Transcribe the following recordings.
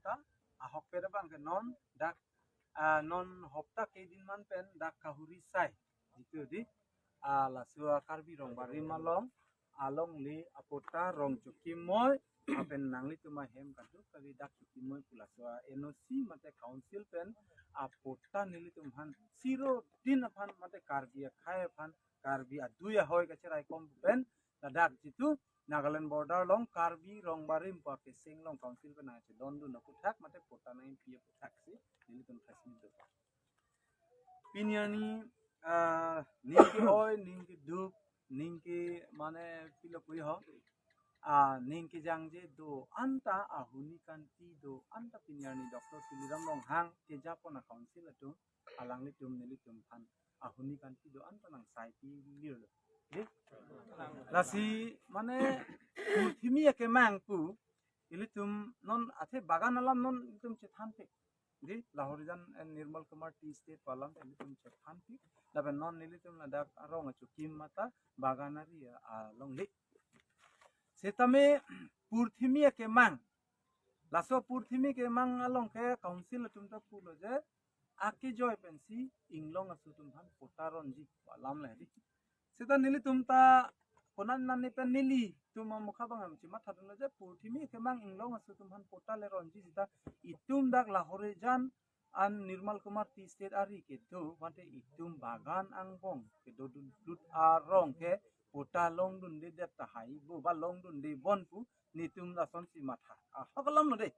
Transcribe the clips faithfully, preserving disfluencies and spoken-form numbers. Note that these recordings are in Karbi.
ta ahok pera bang ke non dak, ah, non hopta kedin man pen dak kahuri sai jitu di, ah, laso a Karbi Rongbarim along alongle a patta rong chokimoi, lapen nanglitum ahem kadokave dak chokimoi pu laso a N O C mate council pen a patta nelitum aphan siro din aphan mate Karbi akhei aphan, Karbi adui ahoi kacherai kom pen ladak jitu Nagaland border along Karbi Rongbarim pu akeseng along council pen nangchedondun aphuthak mate patta nangpi aphuthak si nelitum press meet do. Pini arni, ah, ning ke-oi, ning keduk, ning ke mane pilo pui ho, ah, ning kejangje do-an ta, ahuni kanti do-an ta pini arni Doctor Tuliram Ronghang kejapon a council atum, alanglitum nelitum aphan ahuni kanti do-an ta nang saipi lirlo. Di? Lasi mane purthimi akemang pu, ilitum non athe bagan alam non ilitum chethanpik. Di, Lahorijan and Nirmal Kumar Tea Estate pu alam ilitum chethanpik. Lapen non nelitum ladak arong achokim mate bagan ari alongle. Setame purthimi akemang, laso purthimi akemang along ke council atum ta pulo je, akejoi pensi inglong aso atum aphan patta ronji pu alam le di. Seta nelitum ta konat nani pen nelitum amokha bang am chematha dunlo je purthimi akemang inglong aso atum aphan patta le ronji seta itum dak Lahorijan and Nirmal Kumar Tea Estate ari kedo mate itum bagan angbong kedodun plut arong ke patta longdunde det tahai bo ba longdunde bon pu netum lasonsi matha. Ah, ahok alam lo de.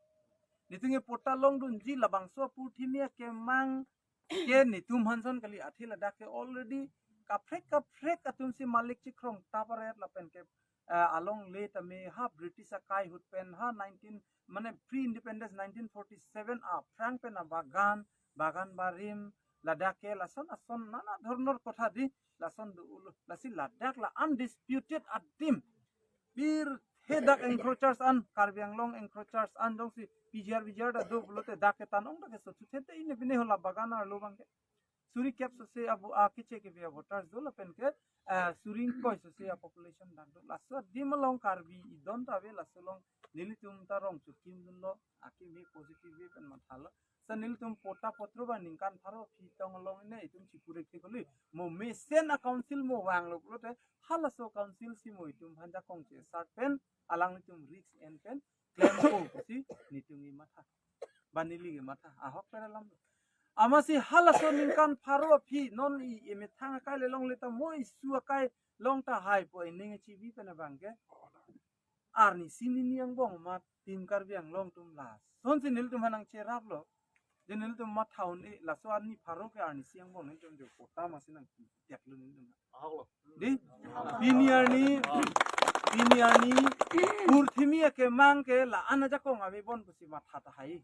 Netum ke patta longdunji labangso purthimi akemang ke netum hanson kali, athe ladak ke already kaprek kaprek atumsi malik chikrong taparet lapen ke, eh, alongle tame ha British akai ahut pen ha nineteen mane pre-independence nineteen forty-seven aphrang pen abagan, bagan barim, ladak ke lason ason nana dhornor kotha di lason do-ulo. Lasi ladak la undisputed adim. Bir he dak encroachers an, Karbi Anglong encroachers an jongsi P G R, V G R ta do pulote dak ke tan ong dak ke sothu thete ine bine hola bagan arlo bang ke. Suri kep sose abu a keche keve a voters do lapen ke, eh, suri ingkoi sose a population dak do. Laso adim along Karbi idon ta ave, laso along nelitum ta rong chokim dunlo, akimi positive way pen mathalo. Sa nelitum patta potro ba ningkan pharo aphi tong along ine itum chipure ke kuli. Mo mesen a council mo vanglo pulote halaso council si mo itum aphan jakong chesat pen alanglitum risk en pen klempo pusi netum kematha. Ba neli kematha. Ahok pera alam. Amatsi halaso ningkan pharo aphi non i emethang akai le longle ta mo isu akai long tahai pu ining chibi pen abang ke. Arnisi nini angbong amat Team Karbi Anglong atum lasonsi nelitum aphan nangcheraplo. Je nelitum matha un-e laso arni pharo ke arnisi angbong nelitum je patta masi nangteplo nelitum. Ahok lo. Di? Pini arni, pini arni purthimi akemang ke la-an ajakong ave bon pusi matha tahai.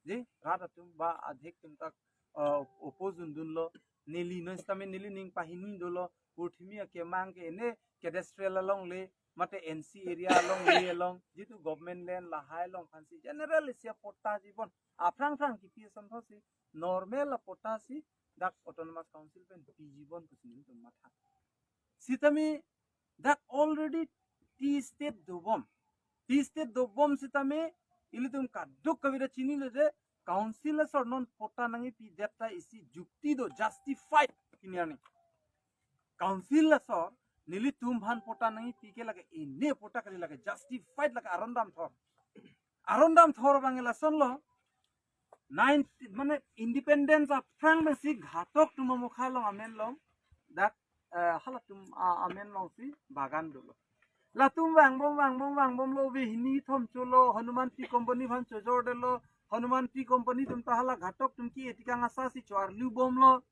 Di? Rat atum ba adhik atum ta, eh, oppose dun dunlo. Neli non sitame neli ning pahini dolo. Purthimi akemang ke ene cadastral alongle mate N C area alongle along jitu government land lahai along aphansi general isi a patta ji bon. Aphrang phrang kipi ason thosi normal a patta si dak Autonomous Council pen piji bon pusi nelitum matha. Sitame dak already tea estate dobom. Tea estate dobom sitame ilitum kadokave ta chinilo je council asor non patta nangkepi det ta isi jukti do, justified pini arni. Council asor nelitum aphan patta nangkepi ke lake ene patta kali, lake justified, lake aron damthor. Aron damthor abang lasonlo. Nine, mane independence aphrang pensi Ghatok atum amokha along amen along dak, eh, halatum, ah, amen alongsi bagan dolo. Latum vangbom vangbom vangbomlo, ove hini thom cholo, Hanuman Tea Company aphan chojor detlo, Hanuman Tea Company atum ta hala Ghatok atum ke etikang asa si cho-arlu bomlo.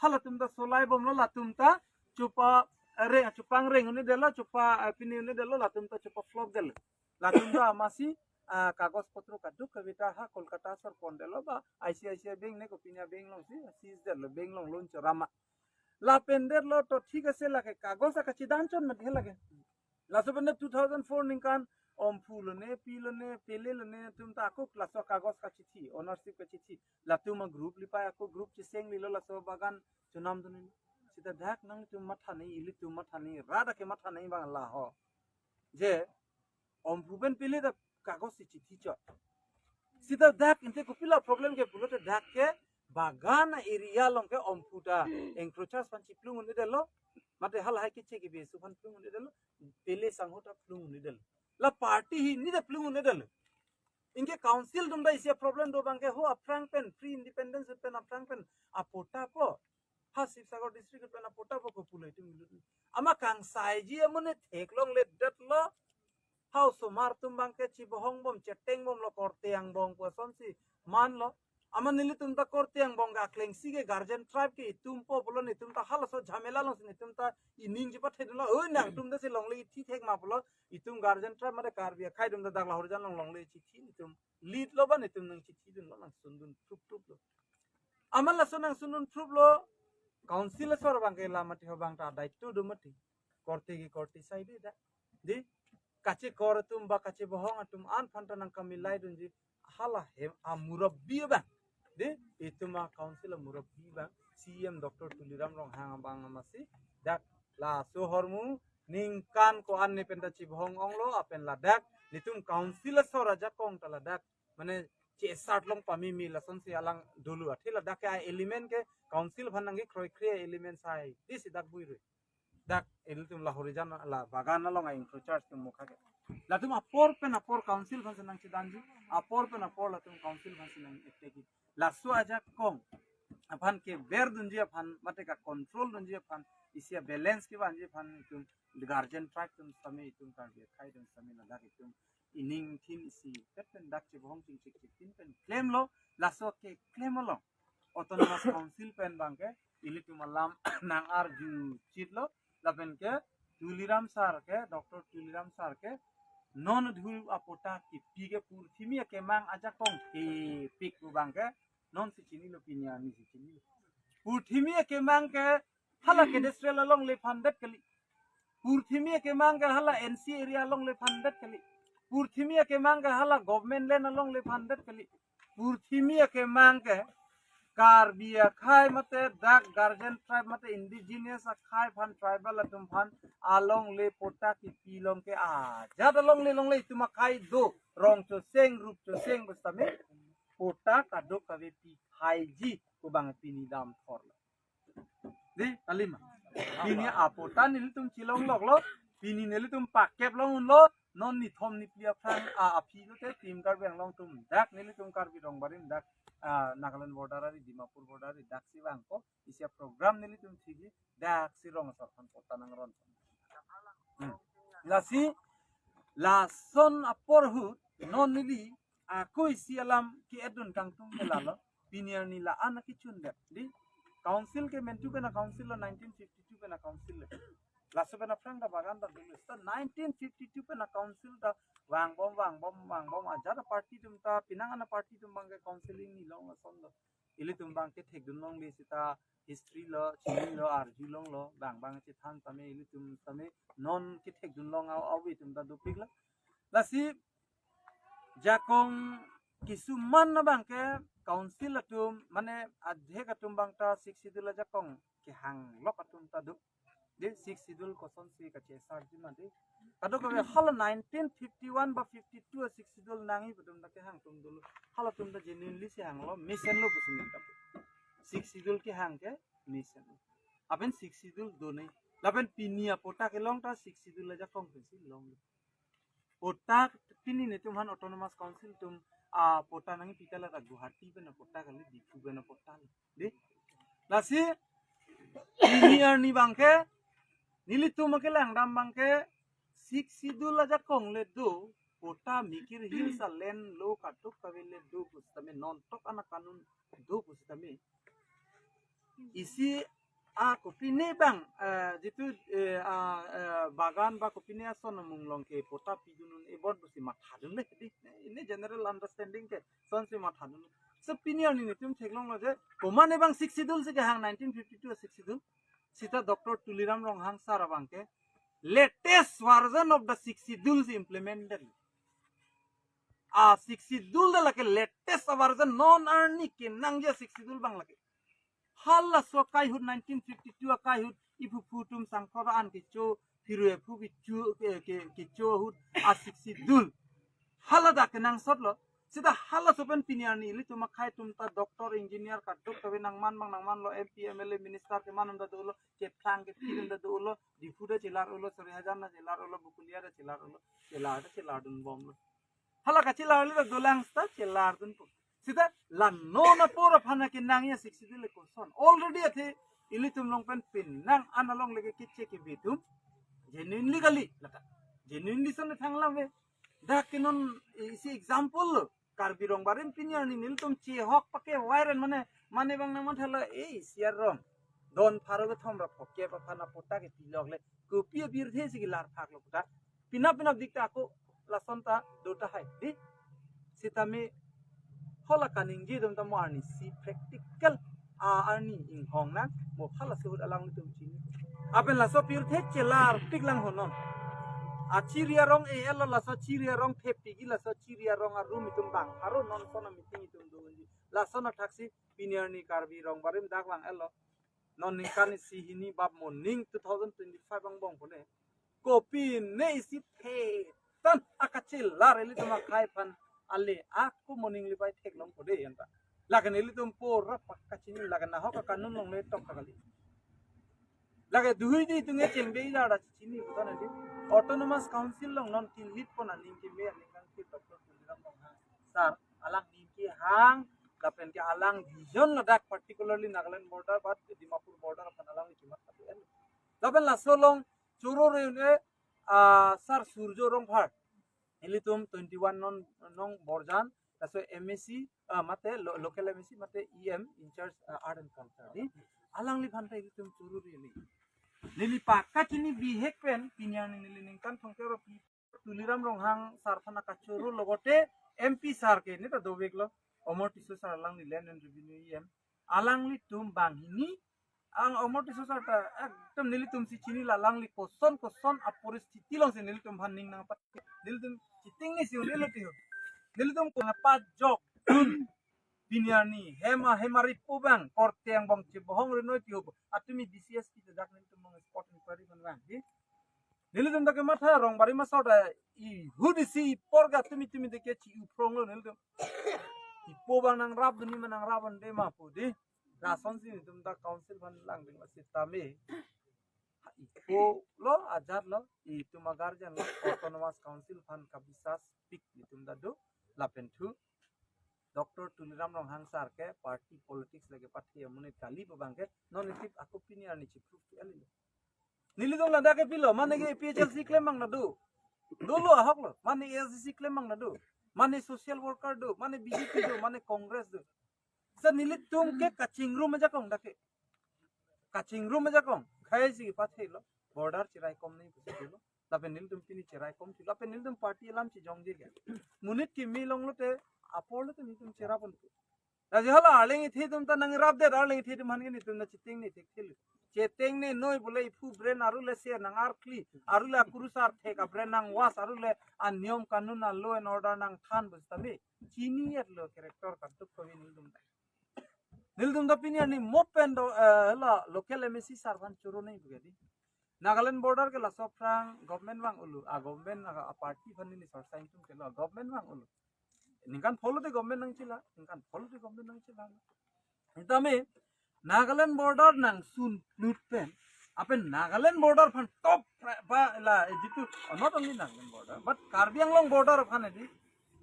Halatum ta solai bomlo, latum ta chopa, eh, re, chopang reng un-e detlo, chopa, eh, pini un-e detlo, latum ta chopa flop detlo. Latum ta amatsi, ah, kagos potro kadokave ta ha Kolkata asor pon detlo ba I C I C I Bank ne kopine a bank alongsi seize detlo, bank along loan chorama. Lapen detlo to thik ase, lake kagos akachidan chot mati lake. Laso pen two thousand four ningkan Omphu lone, Pi lone, Pele lone atum ta ako laso kagos kachithi, ownership kachithi. Latum a group lipai ako group chisenglilo laso bagan chonam dunlo. Seta dak nangtum matha nangji, ilitum matha nangji, rat akematha nangji abang laho. Je Omphu pen Pele ta kagos si chithi chot. Sita dak ante kopilo problem ke pulote dak ke Bagan area along ke Omphu ta encroachers aphan chiplung un-edetlo. Mate halahai keche kebe aso aphan plung un-edetlo. Pele sangho ta plung un-edetlo. La party hini ta plung un-edetlo. Anke council atum ta isi problem do abang ke ho aphrang pen, pre-independence pen aphrang pen apatta po, ha Sibsagar district pen apatta po ko pulo itum ilut. Amat kangsaiji amonit theklongledetlo. Ha osomar atum abang ke chibohong bom, cheteng bomlo, korte angbong pu asonsi manlo. Amat nelitum ta korte angbong ke aklengsi ke guardian tribe ke itum po pulo, netum ta halaso jhamela alongsi netum ta ining chepathedunlo. Oi, nangtum ta si longle ithi thek ma pulo. Itum guardian tribe mate Karbi akhei atum ta dak Lahorijan along longle chithi netum lead lo ba netum nangchithidunlo, nangsundun proof proof lo. Amat laso nangsundun proof lo, council asor abang ke la mati ho abang ta daito do mati. Korte ke korte saide dak. Dei, kachekor atum ba kachebohong atum an aphan ta nangkamilaidunji hala hem amurabbi abang. Dei, itum a council amurabbi abang C E M Doctor Tuliram Ronghang abang amatsi dak laso ahormu ningkan ko-an ne pen ta chibohong onglo, lapen ladak netum council asor ajakong ta ladak mane chesat long pamimi lasonsi alang dolo, athe ladak ke a element ke council aphan nangkekroikre element sai, dei si dak buirui. Dak ilitum Lahorijan la Bagan along a encroachers atum mokha ke. Latum apor pen apor council aphansi nangchedanji, apor pen apor latum council aphansi nang-attack-ji. Laso ajakong aphan keberdunji aphan, mate ka-control dunji aphan, isi a-balance kevanji aphan itum guardian tribe atum sitame, itum Karbi akhei atum sitame ladak itum ining thin isi pet pen dak chibohong chingchik chiktin pen klemlo. Laso keklem along Autonomous Council pen abang ke ilitum alam nang-arju chitlo, lapen ke Tuliram sir ke, Doctor Tuliram sir ke non dhu apatta kipi ke purthimi akemang ajakong kepik pu abang ke nonsi chinilo, pini arnisi chinilo. Purthimi akemang ke hala cadastral alongle aphan det kali. Purthimi akemang ke hala N C area alongle aphan det kali. Purthimi akemang ke hala government land alongle aphan det kali. Purthimi akemang ke Karbi akhei mate dak guardian tribe mate indigenous akhei aphan, tribal atum aphan alongle patta kipi along ke ajat alongle longle itum akhei do, rong choseng rup choseng pusitame patta kadokave pi khaiji pu abang pini damthorlo. Dei, kali ma. Pini apatta nelitum chilongloklo, pini nelitum pakep long unlo, non nithom niphli aphrang a aphi lote Team Karbi Anglong atum dak nelitum Karbi Rongbarim dak, ah, Nagaland border ari, Dimapur border ari daksi vangpo, isi a-program nelitum thikji, daksi rong asor aphan patta nangron. Hmm. Lasi, lason apor ahut non neli ako isi alam ke-edun kangtung ke lalo, pini arni la-an akechun det. Dei, council ke mentu pen a-council lo, nineteen fifty-two pen a-council lo. Laso pen aphrang ta Bagan ta dulu. Seta nineteen fifty-two pen a-council ta vangbom, vangbom, vangbom. Ajat a-party atum ta, penang an a-party atum abang ke council ingnilong lason lo. Ilitum abang ke thekdun longle seta history lo, chinilo, arjulonglo, bang bang chethan tame, ilitum tame non kethekdun long a-, avi atum ta dopiklo. Lasi jakong kisuman abang ke council atum, mane adhek atum abang ta Sixth Schedule ajakong kehanglok atum ta do. Dei, Sixth Schedule kosonsi kachesarji ma dei. Kadokave hala nineteen fifty-one ba fifty-two a-Sixth Schedule nangji pu atum ta kehang atum dolo. Halatum ta genuinely si hanglo, mesenlo pusi ningkan. Sixth Schedule kehang ke mesenlo. Lapen Sixth Schedule do nangji. Lapen pini apatta kelong ta Sixth Schedule ajakong pensi long. Patta pini netum aphan Autonomous Council atum apatta nangpi ta la ta Guwahati pen apatta kali, Diphu pen apatta kali. Dei. Lasi pini arni abang ke nelitum akelang dam abang ke Sixth Schedule ajakong le do, patta Mikir Hills a-land lo kadokave le do pusitame, nontok an a-kanun do pusitame, isi a kopine abang, eh, jitu, eh, a, eh, Bagan ba kopine ason amung along ke patta pidun un-e bon pusi mathadunle dei. Ini general understanding ke sonsi mathadun. So pini arni netum theklonglo je, komatne abang Sixth Schedule si kehang, nineteen fifty-two a-Sixth Schedule. Seta Doctor Tuliram Ronghang sir abang ke latest version of the Sixth Schedule si implemented. A-Sixth Schedule ta lake latest version, non arni kenangji a-Sixth Schedule abang lake. Halaso akai ahut, nineteen fifty-two akai ahut, iphuphu atum sangkor an kecho, phirui aphu kecho, ke, ke, kecho ahut a-Sixth Schedule. Hala dak kenangsotlo. Seta halaso pen pini arni ilitum akhei atum ta doctor, engineer kaduk kave nangman abang nangmanlo, M P, M L A, minister keman atum ta dolo, cheplang kethir atum ta dolo, Diphu ta chelar-olo, Sarihajan ta chelar-olo, Bokolia ta chelar-olo, chelar ta chelardunbomlo. Hala kachelarle ta dolang seta chelardunpo. Seta la non apor aphan kenangji sixty le koson. Already athe ilitum along pen penang an along leke keche kebi atum genuinely kali lata. Genuinely son thang lam ve. Dak ke non isi example lo. Karbi Rongbarim pini arni nelitum chehok pake viral mane, mane abang nangmatha la, eh, isi arong. Don pharo kethom ra phokep aphan apatta ke pilok le. Kopi apirthe si kelar phaklo puta. Pinap pinap dik ta ako lason ta do tahai. Di? Sitame hala kaningje atum ta mo arnisi practical a-arni inghong nang, mo halaso ahut alanglitum chini. Lapen laso pirthe chelarpik lang ho non. Achiri arong e-el lo, laso chiri arong thepik-i, laso chiri arong arum itum bang pharo non son a-meeting itum do unji. Lason athaksi pini arni Karbi Rongbarim dak vang-et lo. Non ningkan isi hini bap moning two thousand twenty-five angbong pune. Kopine isi the tan akachelar ilitum akhei aphan ale ako moning lipai theklongpo de anta. Lake nelitum pura pakka chini, lake nahok akanun along le tok ta kali. Lake duhui di itum e chengbe ila da chini bukan adi. Autonomous Council along non tilhit pon aning keme aning kangthir Doctor Tuliram Ronghang sir, alang aning kehang, lapen ke alang vision ladak particularly Nagaland border but Dimapur border aphan alang chimat katu en. Lapen laso along choro reune, ah, sir Surjo Rongphar. Ilitum twenty-one non, non Borjan, laso M A C, ah, mate lo-, local M A C, mate E M in charge, ah, art and culture. Di, alangliphan ta ilitum choro reune. Neli pakka chini bihek pen, pini arni neli ningkan thomkep ra pi Tuliram Ronghang sir aphan akachoro logote M P sir ke ne ta dovek lo. Omor Tisso sir alangli Land and Revenue E M. Alanglitum banghini ang Omor Tisso sir ta ekdom nelitum si chini la, alangli koson koson aporistiti along si nelitum aphan ning nangpat. Nelitum chitingne si un-elo tiho. Nelitum ko nangpajok dun. Pini arni hem a hem ari pu abang korte angbong chebohong rinoi tiho. Atumi D C S P ta dak nelitum abang spot inquiry man abang. Di? Nelitum ta kematha Rongbarim asor ta ihut isi ipor ke atumi tumi ta ke chi-u phronglo nelitum. Ipo abang nangrapdun, ni ma nangrapdunde ma pu di. Lasonsi nelitum ta council aphan langding sitame. Ipo lo, ajat lo, itum a-guardian lo, Autonomous Council aphan kabisas pik itum ta do, lapen thu Doctor Tuliram Ronghang sir ke party politics lake pathe amonit kali pu abang ke, non itum ako pini arni chi proof tu alilo. Nelitum ladak ke pilo, mane ke A P H L C klem abang ta do. Dolo ahok lo, mane A S D C klem abang ta do. Mane social worker do, mane B J P do, mane Congress do. Sa nelitum ke kachingrum ajakong dak ke. Kachingrum ajakong. Khei si pathelo. Border cherai kom nei pusi lo. Lapen nelitum pini cherai kom si. Lapen nelitum party alam si jongje ke. Monit kimi longlo te apor lo te nelitum cherapon. Lasi hala arleng ithe atum ta nangrapdet, arleng ithe atum aphan ke nelitum ta chitingne thekthelo. Chitingne noi bole iphu brain arule se nangarkli, arule akurusar thek a-brain nangwas, arule aniyom kanun a-law and order nangthan bus tame. Chini-et lo character kaduk kave nelitum ta. Nelitum ta pini arni mo pen do, eh, la local M A C sir aphan choro nei bugedi. Nagaland border ke laso aphrang government vang-olo, a-government a, a-party aphan neli sor sign tum ke lo, government vang-olo. Ningkan pholo te government nangchila, ningkan pholo te government nangchila. Sitame Nagaland border nangsun lut pen. Lapen Nagaland border aphan top pri-, ba la, eh, jitu, oh, not only Nagaland border, but Karbi Anglong border aphan edi,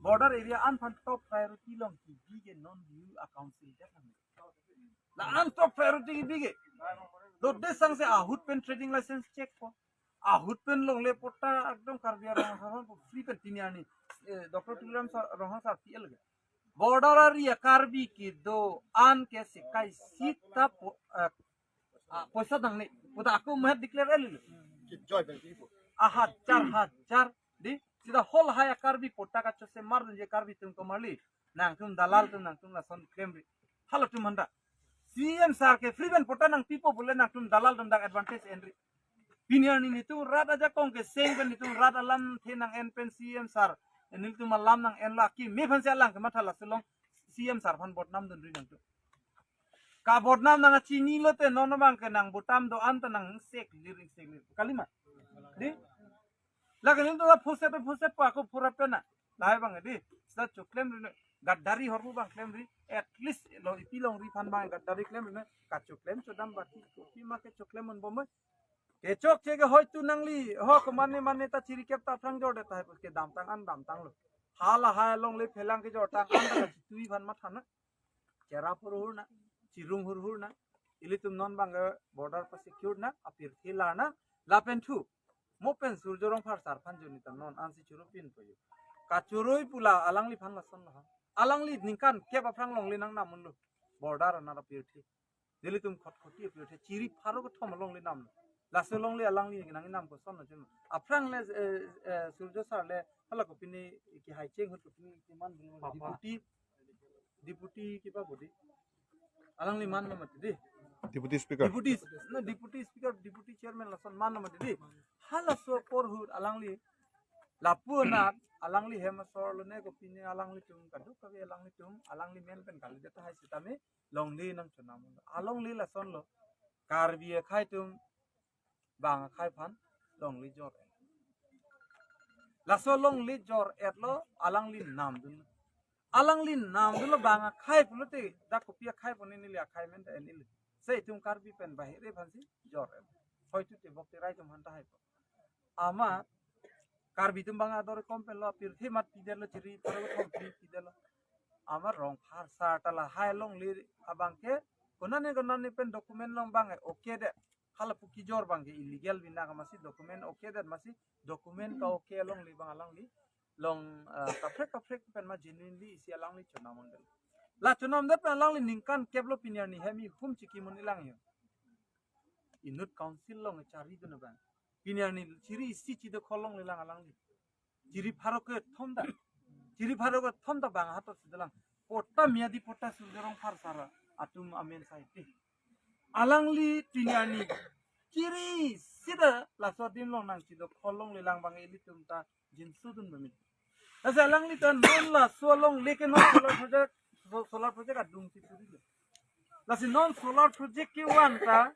border area an aphan top priority along kebi ke non new a-council ke aphan. La an top priority kebi ke. Dode sangse ahut pen trading license check po. Ahut pen longle patta ekdom Karbi Anglong aphan free pen pini arni, eh, Doctor Tuliram sir, Ronghang sir P L ke. Border area Karbi kedo-an ke sekai sita po-, eh, ah, poisa dangne. Puta ako mehet declare el. Joy bel tipo. Ahajar hajar di sita hol haya Karbi patta kachose mardunji Karbi atum komarli. Nangtum dalal atum nangtum lason klemri. Halatum handa. C M sir ke free pen patta nangpipo bule nangtum dalal atum dak advantage enri. Pini arni nelitum rat ajakong ke seng pen nelitum rat alamthe nang-en pen C M sir. Nelitum alam nang-en lake me aphan si alang kematha laso along C M sir aphan bodnam dunri nangtum. Kabodnam nangchinilo te non abang ke nang butam do-an ta nang sek liring sek lir. Kalima. Di? Lake nelitum ta phuset phuset pa ako pura pena. Lahai abang di. ta choklem ri ne. Gaddari hormu bang klem ri. At least lo ipi longri aphan bang gaddari klem ri ne. Kachoklem chodam baki. Kopi ma ke choklem un bom. Kechokche ke hoitu nangli ho ko mane mane ta chirikep ta aphrang jor det tahai pu kedamtang an damtanglo. Hala hai longle phelang kejortang an ta chitui aphan matha na. Cherap hurhur na, chirung hurhur na. Ilitum non bang ke border pa secure na, apirthe la na, lapen thu. Mo pen Surjya Rongphar sar aphan juni ta non ansi churu pinpo yo. Kachoroi pu la alangliphan lason lo ha. Alangli ningkan kep aphrang longle nangnam unlo. Border ana apirthe. Nelitum khotkhoti apirthe chiri pharo kethom longle nam. Laso longle alangli nangnam koson lo chun. Aphrang le, eh, eh, Surjya sar le hala kopine kehai cheng ahut kopine keman Papa. Deputy, deputy kipa bodi. Alangli man lo mati di. Deputy Speaker. Deputy, no, Deputy Speaker, Deputy Chairman lason man lo mati di. Halaso apor ahut alangli lapu anat alangli hem asor lo ne kopine alanglitum kadokave alanglitum alangli men pen kalidet tahai sitame longle nangchonam. Alongle lason lo. Karbi akhai atum bang akhai aphan longle jor-et. Laso longle jor-et lo alangli namdun. Alangli namdun lo bang akhai pulote dak kopi akhai pon neli akhai men ta en ili. Se itum Karbi pen bahire aphansi jor-et. Hoitu tebok terai atum aphan tahai po. Amat Karbi atum bang ador kom pen lo pirthe mat pidetlo chiri pharo thom pi pidetlo. Amat Rongphar sar ta lahai longle abang ke konane konane pen document long bang ke okay det. Hala pu kejor bang ke illegal bina ka masi document okay det masi document ka okay longle bang alangli long, eh, kaprek kaprek pen ma genuinely isi alangli chonam un det. La chonam det pen alangli ningkan kep lo pini arni hem ihum chiki mun ilang yo. Inut council long charidun abang. Pini arni chiri isi chido kholong lelang alangli. Chiri pharo kethom ta. Chiri pharo kethom ta bang hato sidalang. Pota miyadi pota Surjya Rongphar sar atum amen saite. Alangli pini arni chiri sida laso adim long nangchido kholong lelang bang ilitum ta jinsudun bami. Lasi alangli ta non laso longle ke non solar project, so-, solar project adungsi puri lo. Lasi non solar project kevan ta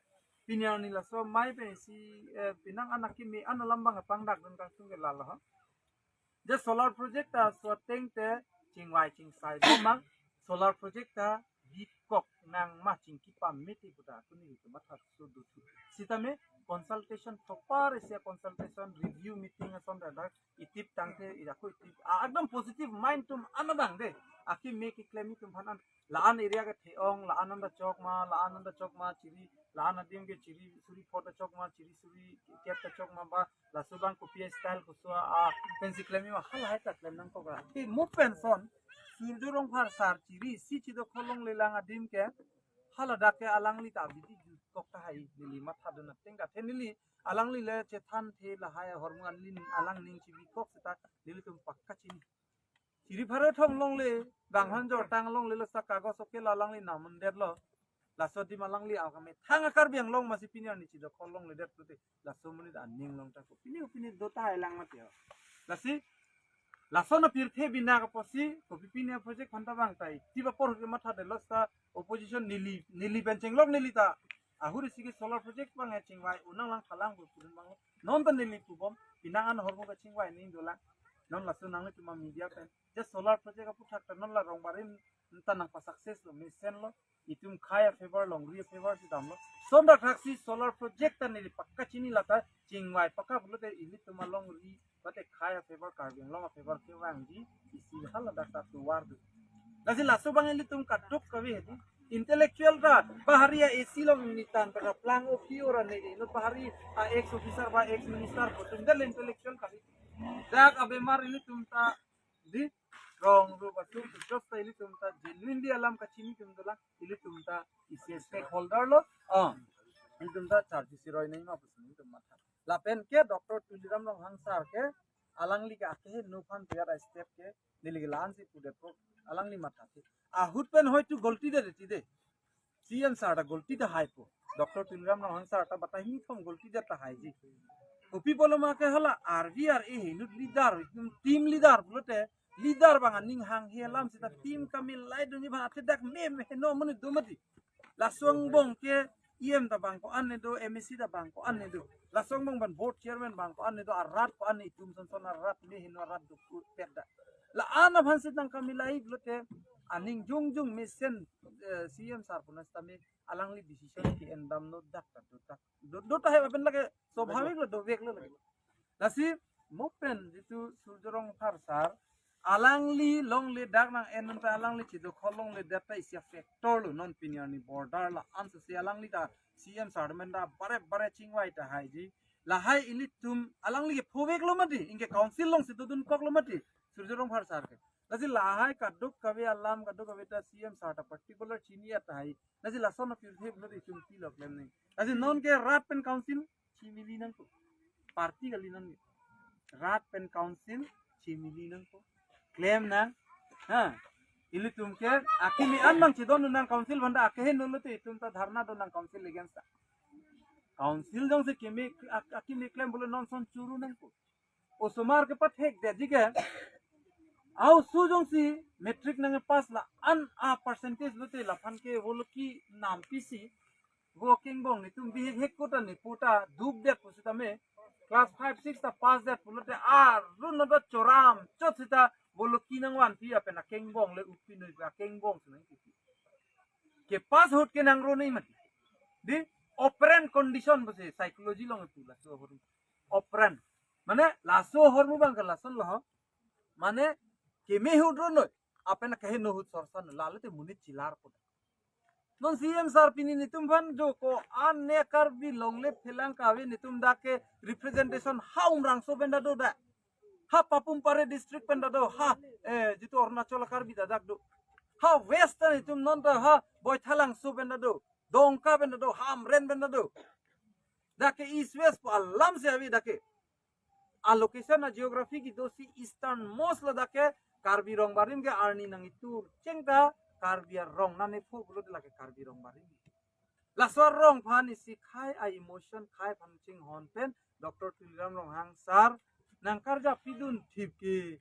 pini arni laso mai pensi, eh, penang anak kimi an alam bang pangdakdun kangtung ke lalo ha. Je solar project ta laso ateng te chingvai chingsai bom ma solar project ta bikok nang ma chingki pamit i puta kuni itu matha sudu thu. Sitame consultation thopar isi consultation review meeting ason dak dak itip tangte iraku itip. A, ekdom positive mind atum an abang de. Akimi keklem atum aphan an. La-an area ke the-ong, la-an anta chok ma, la-an anta chok ma, chiri, la-an adim ke chiri, suri phot ta chok ma, chiri suri kep ta chok ma ba, laso bang kopi style koso a, pensi klem ma, halahai ta klem nangkok ra. Te mo penson, Surjya Rongphar sar chiri, isi chido kholong lelang adim ke, haladak ke alangli ta abidi kok tahai, neli mathadun ateng ka, the neli, alangli le chethan the lahai hormu anlin, alang ning chibi kok seta, nelitum pakka chini. Chiri pharo thom longle, bang han jortang longle lo sa kagos okay lo alangli nam un detlo. Laso adim alangli akam e thang a Karbi Anglong masi pini arni chido kholong ledet pulote. Laso monit aning long ta ko. Pini pini do tahai lang mati ho. Lasi, laso na pirthe bina kaposi, kopi pini project aphan ta bang tai. Tiba apor ke mathadetlo sa opposition neli, neli pen chenglok neli ta. Ahur isi ke solar project bang e chingvai unang lang thalang bu pudun bang. Non ta neli pubom, penang an hormu ke chingvai ning dolang. Non laso nanglitum a media pen. Je solar project aputhak ta non la Rongbarim ta nangpa success lo, mesen lo, itum khei a favor, longri a favor si damlo. Sonda thaksi solar project ta neli pakka chini lata chingvai pakka pulote ilitum a longri, bate khei a favor, Karbi Anglong a favor kevangji, isi haladak ta tovar do. Lasi laso bang ilitum kadokave hedi. Intellectual ta, bahari a A C lo minitan, ta plang o P O ra ne, no bahari a ex officer ba ex minister ko tum del intellectual kali. Dak abemar ilitum ta di rong ro ba tum tum just ta ilitum ta genuinely alam kachini tum dolang, ilitum ta isi stakeholder lo, ah, ilitum ta charge si roi nai ma pusi ilitum matha. Lapen ke Doctor Tuliram Ronghang sar ke, alangli ke ake he no phan tiar a step ke, neli ke la-an si pudet po, alangli matha the. Ahut pen hoitu golti de reti de. C M sar ta golti tahai po. Doctor Tuliram Ronghang sar ta bata hini thom golti de tahai ji. Kopi pulo ma ke hala R V R A he inut leader, team leader pulote, leader bang aning hanghe alam seta team kami lai dunji bang ate dak me me he no monit do mati. Laso angbong ke E M ta bang ko-an ne do, M A C ta bang ko-an ne do. Laso angbong ban board chairman bang ko-an ne do, arat ko-an ne itum son son arat me he no arat do ku pet da. La-an aphan si tangka milai lote aning jongjong mesen, eh, C M sir puna sitame alangli decision ke-endamno dak ta do dak. Do, do tahai apen lake swabhavik lo, dovek lo lake. Lasi mo pen jitu Surjya Rongphar sir alangli longle dak nang-en ta alangli chido kho longle dak ta isi a-factor lo non pini arni border la-an si alangli ta C M sir men ta bare bare chingvai tahai ji. Lahai ilitum alangli ke phovek lo mati, anke council along si dodun kok lo mati. Surjya Rongphar sir ke. Lasi lahai kadokave alam kadokave ta C M sir ta particular chini tahai. Lasi lason apirthip lo itum pilo klem ni. Lasi non ke rat pen council chimili nangkok. Party kali non ke. Rat pen council chimili nangkok. Klem nang. Ha. Ilitum ke akimi an nang chidon nang council banda akeheno lote itum ta dharna do nang council against ta. Council jongsi kimi ak-, akimi klem pulo non son churu nangkok. Osomar ke pathek de ji ke. Au su jongsi matric nangpass la-an a-percentage lote laphan ke voloki nampisi. Vo akengbong netum bihek hek kota ne puta duk det pusitame. Class five, six ta pass det pulote aru noda choram chot sita voloki nangvanpi apen akengbong le upi noi akengbong si nangkipi. Kepass ahut ke nangro nei mati. Di operant condition pusi psychology along pu laso ahormu. Operant. Mane laso ahormu bang ke lason lo ho. Mane keme ahut ro noi. Apen akeheno ahut sorsan lalo te monit chilar po. Non C M sir pini netum aphan jo ko-an ne Karbi longle phelang kave netum dak ke representation ha Umrangso pen ta do da. Ha Papum Pare district pen ta do, ha, eh, jitu Arunachal Karbi ta dak do. Ha West ta netum non ta ha Baithalangso pen ta do, Dongka pen ta do, ha Hamren pen ta do. Dak ke East West pu alam si ave dak ke. A-location a-geography kedo si easternmost lo dak ke Karbi Rong Barim ke arni nang itur cheng ta Karbi arong nane phu pulo lake Karbi Rong Barim. Laso arong aphan isi khei a-emotion khei aphan chinghon pen Doctor Tuliram Ronghang sir nangkarjap pidun thip ke.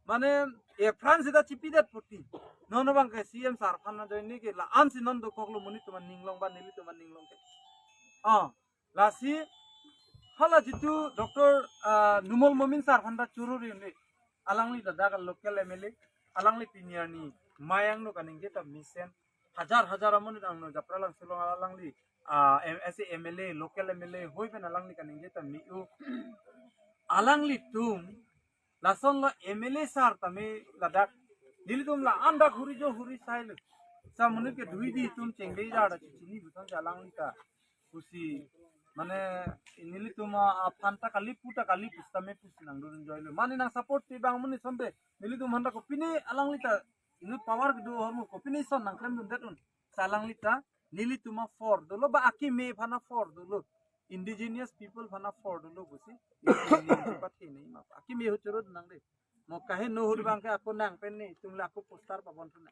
Mane aphrang sita chipidet puti. Non bang ke C M sir aphan na join ni ke la-an si non dokok lo monit atum aning along ba nelitum aning along ke. Ah, lasi hala jitu Doctor, ah, Numal Momin sir aphan ta churu ri undi. Alangli ta dak local M L A, alangli pini arni mayang no kaningje ta mesen. Hajar hajar amonit angno Japralangso along alangli, ah, M-, as a M L A, local M L A, hoi pen alangli kaningje ta mi-u. Alanglitum, lason lo M L A sir tame ladak. Nelitum la-an dak huri jo huri sai lo. Sa monit ke dui di itum chengdei jar ta chini buton si alangli ta. Pusi, mane, nelitum aphan ta kali pu ta kali pusitame pusi nangdun joy lo. Mane nang support ti bang monit sonte. Nelitum aphan ta kopine alangli ta, inu power kedo ahormu kopine son nangklemdun det un. Sa alangli ta, nelitum aphan dolo ba akimi aphan aphan dolo. Indigenous people aphan aphan dolo pusi. Nelitum aphan pathe nei ma. Akimi ahut choro nang de. Mo kaheno ahut bang ke ako nang pen netum la ako poster pabon thu na.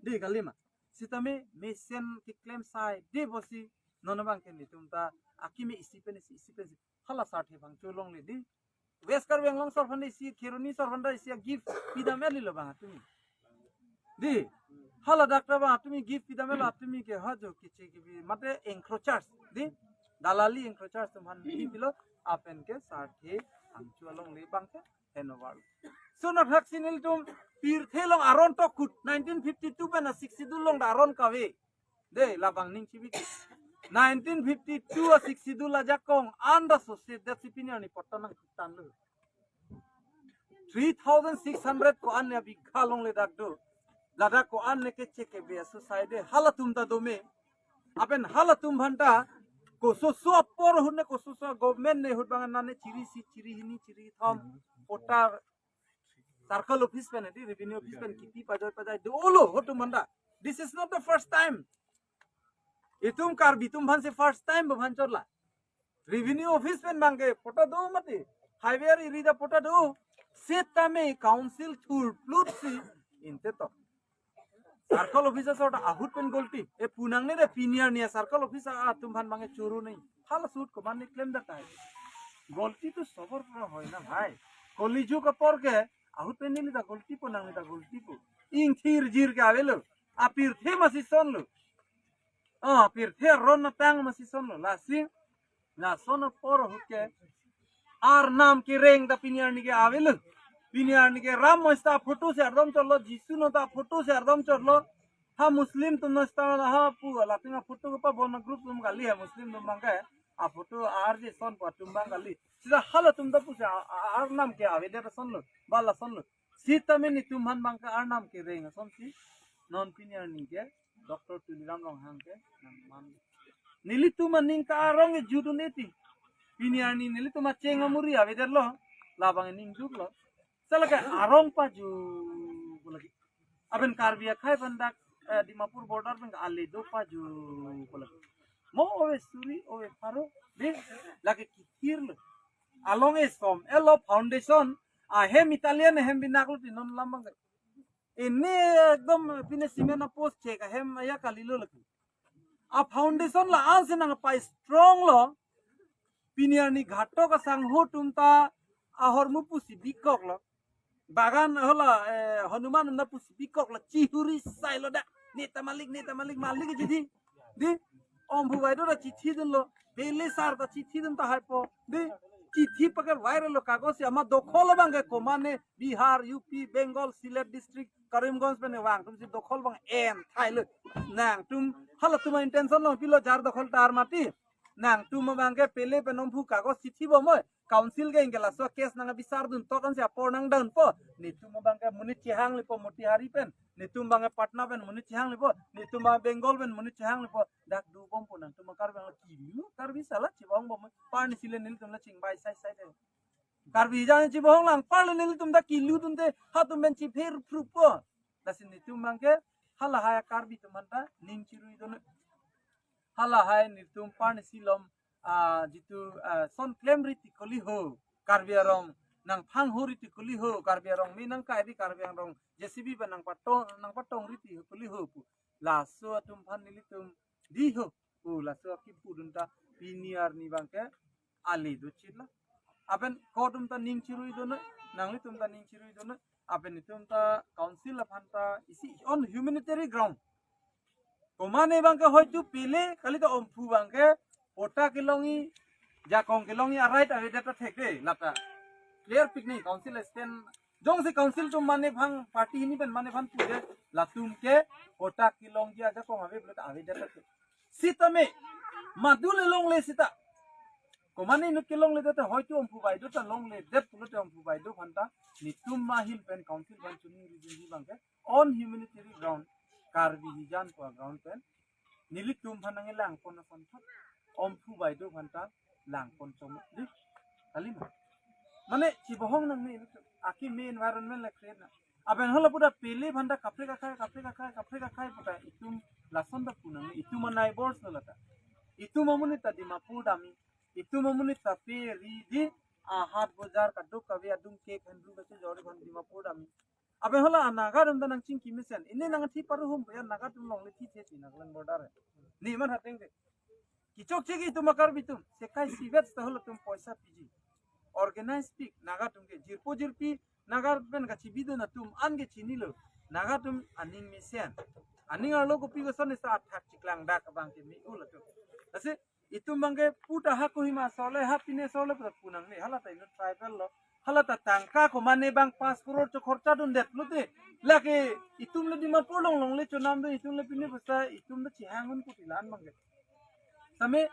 Di kali ma. Sitame mesen keklem sai. Di pusi. Non bang ke netum ta. Akimi isi pen isi, isi pen isi. Hala sar the bang cholong le di. West Karbi Anglong sir aphan isi, Kheroni sir aphan isi, gift pidam eli lo bang atumi. Di, hala dak ta bang atumi gift pidam elo atumi ke ha jo kichi kibi, mate encroachers, di, dalali encroachers atum aphan di pilo, apen ke sar the bang cholong le bang ke henover. So na thak si nelitum pirthe along aron tok kut, nineteen fifty-two pen a-Sixth Schedule along ta aron kave. De, labang ning chibi. Nineteen fifty-two a-Sixth Schedule ajakong anda so se dat si pini arni potta nangthan lo. Three thousand six hundred ko-an ne bigha longle dak do. Ladak ko-an ne keche kebe suicide halatum ta dome. Apen halatum aphan ta kososo apor ahut ne kososo government ne ahut bang nane chiri isi chiri hini chiri thom potta circle office pen, di revenue office pen kipi pajai pajai dolo ahut atum aphan ta. This is not the first time. Itum Karbi atum aphan si first time bo aphan chotla. Revenue office pen bang ke potta do mati. Highway area ta potta do. Sitame council thurplut si inte to. Circle office asor ta ahut pen golti. E pu nangne de pini arni circle office atum aphan bang ke choro nei. Hala ahut komat ne klem dak tahai. Golti to sobor pura hoi na bhai. Koli jug apor ke ahut pen neli ta golti po nangne ta golti po. Ingthir jir ke avelo. Apirthe masi son lo. Ah, pirthe aron atang masi son lo. Lasi, lason apor ahut ke arnam kereng ta pini arni ke avelo. Pini arni ke Ram Moista photo si ardom chotlo, Jisu no ta photo si ardom chotlo. Ha Muslim atum no sta ha pu latin a photo ke pabon group atum kali, ha Muslim atum abang ke a photo arje ason pu atum abang kali. Sita halatum ta pusi a, a, arnam ke avedet asonlo, bal asonlo. Sitame netum aphan abang ke arnam kereng asonsi non pini arni ke Doctor Tuliram Ronghang ke nangman. Nelitum aning ke arong ke judun eti. Pini arni nelitum acheng amuri avedetlo. Labang aning juklo. Sala ke arong paju ko lagi. Aben Karbi akhai aphan dak, eh, Dimapur border pen ale do paju ko lagi. Mo ove suri, ove pharo, de, lake kithirlo. Along esom, elo foundation, ahem Italian ahem binaklo ti non lam abang ke. Ini ekdom pine cement apost chek ahem ya kalilo lagi. A foundation la-an si nangpai strong lo. Pini arni ghatok asangho atum ta ahormu pusi bikoklo. Bagan hola, eh, Hanuman atum ta pusi bikoklo, chihuri sailo dak. Neta malik, neta malik, malik jidi. Di, Omphu Baideo ta chithi dunlo. Pele sar ta chithi dun tahai po. Di, chithi pakai viral lo, kagos ya ma dokhol abang ke komane Bihar, U P, Bengal, Sylhet district, Karimganj pen vang atum si dokhol abang en thailo. Nangtum halatum a-intention lo pilo, jar dokhol tar mati. Nangtum abang ke Pele pen Omphu kagos chithi bom oi. Council ke ingke laso case nangkebisar dun tok ansi apor nangdunpo. Netum abang ke monit chehang lepo Motihari pen. Netum abang ke Patna pen monit chehang lepo. Netum abang Bengal pen monit chehang lepo. Dak do bompo nangtum Karbi Anglong kilu. Karbi sala chibohong bom. Parni sile nelitum la chingbai sai sai de. Karbi jang chibohong lang parle nelitum dak kilu dunte hatum pen chipher phrupo. Lasi netum abang ke halahai Karbi atum aphan ta ning chirui dun. Halahai netum parni silom, ah, jitu, ah, son klem riti koliho, Karbi arong nangphang ho riti koliho, Karbi arong me nangkai ri, Karbi arong J C B ba nangpatong, nangpatong riti koliho pu. Laso atum aphan nelitum diho pu laso akipu dun ta pini arni abang ke ale do chitlo. Aben ko atum ta ning chirui dun, nanglitum ta ning chirui dun. Aben itum ta council aphan ta isi on humanitary ground. Komane abang ke hoitu Pele kali ta Omphu abang ke patta kelongji, jakong kelongji a-right avedet ta thek de lata. Clear pik ni council stand. Jongsi council atum mane bang party hini pen mane bang pude latum ke patta kelongji ajakong ave pulote avedet ta thek. Sitame madu le longle sita. Komane inut kelongledet ta hoitu Omphu Baideo ta longledet pulote Omphu Baideo aphan ta netum ahin pen council aphan chuning ridunji abang ke on humanitary ground Karbi hijan pu a-ground pen nelitum aphan nangkelangpon ason thot Omphu Baideo aphan ta langpon chom di. Kali ma? Mane chibohong nangne, akimi environment le create nang. Aben hala puta Pele aphan ta kaprek akhai, kaprek akhai, kaprek akhai puta itum lason ta pu nangne, itum a-neighbors lo lata. Itum amonit ta Dimapur damji. Itum amonit ta pe ri di, ahat bojar kaduk kave adung ke khandru kachejor aphan Dimapur damji. Aben hala a-Naga atum ta nangchingki mesen. Ini nangthi paruhum ya Naga atum longle thi the si Nagaland border. Ni man hateng de. Kechokche ke itum a-Karbi atum. Sekai sivet ta halatum poisa piji. Organize pik Naga atum ke. Jirpo jirpi Naga pen kachibi dun atum an ke chinilo. Naga atum aning mesen. Aning arlo kopi koson esa athak chiklang dak abang ke me-ul atum. Lasi itum abang ke puta ha Kohima sole, ha pine sole puta pu nangne, hala ta inut tribal lo. Hala ta tangka komane bang pas crore cho khorcha dundet pulote. Lake itum le Dimapur along longle chonam dun, itum le pine pusa itum le chihang un kuti la-an abang ke. Same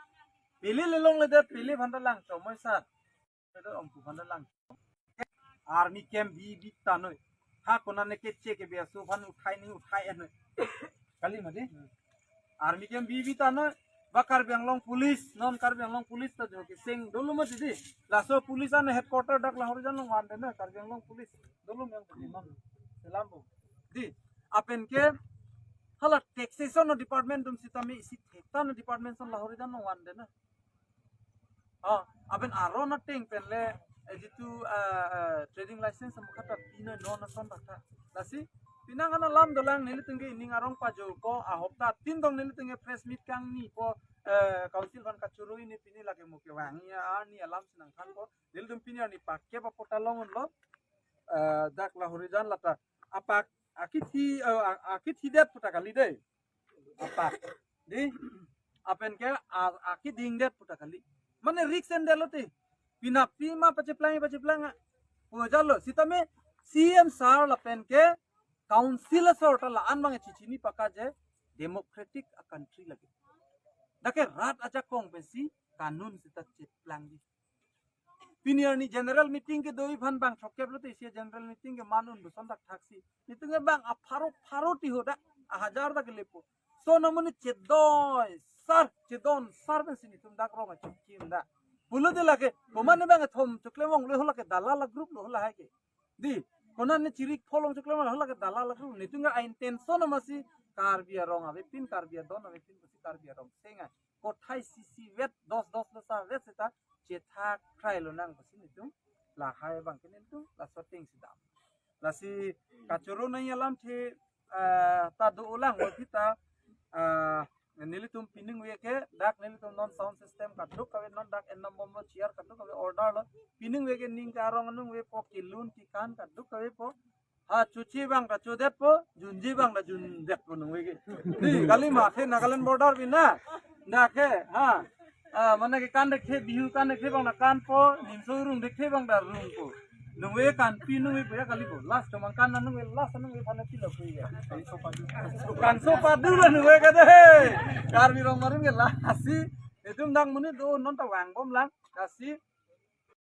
Pele le longledet, Pele aphan ta lang chom oi sar. Omphu aphan ta lang. Army camp bi bi ta noi. Ha konane keche ke biaso aphan uthai ni uthai anoi. Kali ma di? Army camp bi bi ta noi. Ba Karbi Anglong police, non Karbi Anglong police ta jo keseng dolo ma di. Laso police an headquarter dak Lahorijan along van de noi, Karbi Anglong police. Dolo yang di non. Selam bo. Di, apen ke hala taxation department atum sitame isi thekta department ason Lahorijan along van de noi. Oh, aben aron ateng pen le, eh, jitu, eh, eh, trading license amu kata pino non ason baka. Lasi, pinang ana lam dolang nelitum ke ining arong pajul ko, ahopta tin tong nelitum ke press meet kangni po, eh, council aphan kachuru ini pini lake muke wang ya, ani alam senang kan po. Nelitum pini ani pakke ba pota longun lo, eh, dak Lahorijan lata. Apak akithi, eh, a-, akithidet puta kali dei. Apak. Di, apen ke a-, akidingdet puta kali. Mane risk en detlo ti. Pinapi ma pacheplang, pacheplang a. Pujalo. Sitame C M sir lapen ke council asor ta la-an abang chichini paka je democratic a country lake. Dak ke rat ajakong pensi kanun seta cheplangji. Pini arni general meeting kedo aphan bang chokkep lote isi general meeting ke manun buson dak thaksi. Netum ke bang apharo pharo ti hoda ahajar dak lepo. So namuni chedoi sar chedon sar pensi netum dak rong achok kim da. Pulo de lake, komat ne bang thom choklemong lo lake dalal a group lo lahai ke. Di, konat ne chirik pholong choklemong lo lake dalal a group. Netum ke a intention amatsi Karbi arong avepin, Karbi adon avepin, pusi Karbi arong senga. Kothai sisi vet, dos dos lo sa vet seta, chethak krai lonang pusi netum, lahai abang ke netum, laso ateng si dam. Lasi kachoro nangji alamthe, ah, ta do ulang, kita, ah, nelitum piningve ke, dak nelitum non sound system kadokave non dak enam bomlo chair kadokave order lo, piningve ke ning karong aningve po kilun kikan kadokave po, ha, choche abang ta chodetpo, junji abang ta jundetpo ningve ke. Di, kali ma, ke Nagaland border pina. Dak ke, ha. Ah, mane ke kan dekhe Bihu kan dekhe abang ta kanpo, nimso rung dekhe abang ta rungpo. Ningve kanpi ningve puya kalipo. Last tomang kan ningve last ningve aphan pilo puya. Kanso padu lo ningve ke de. Karbi rong marim ke lasi. Netum dak monit do non ta vangbom lang. Lasi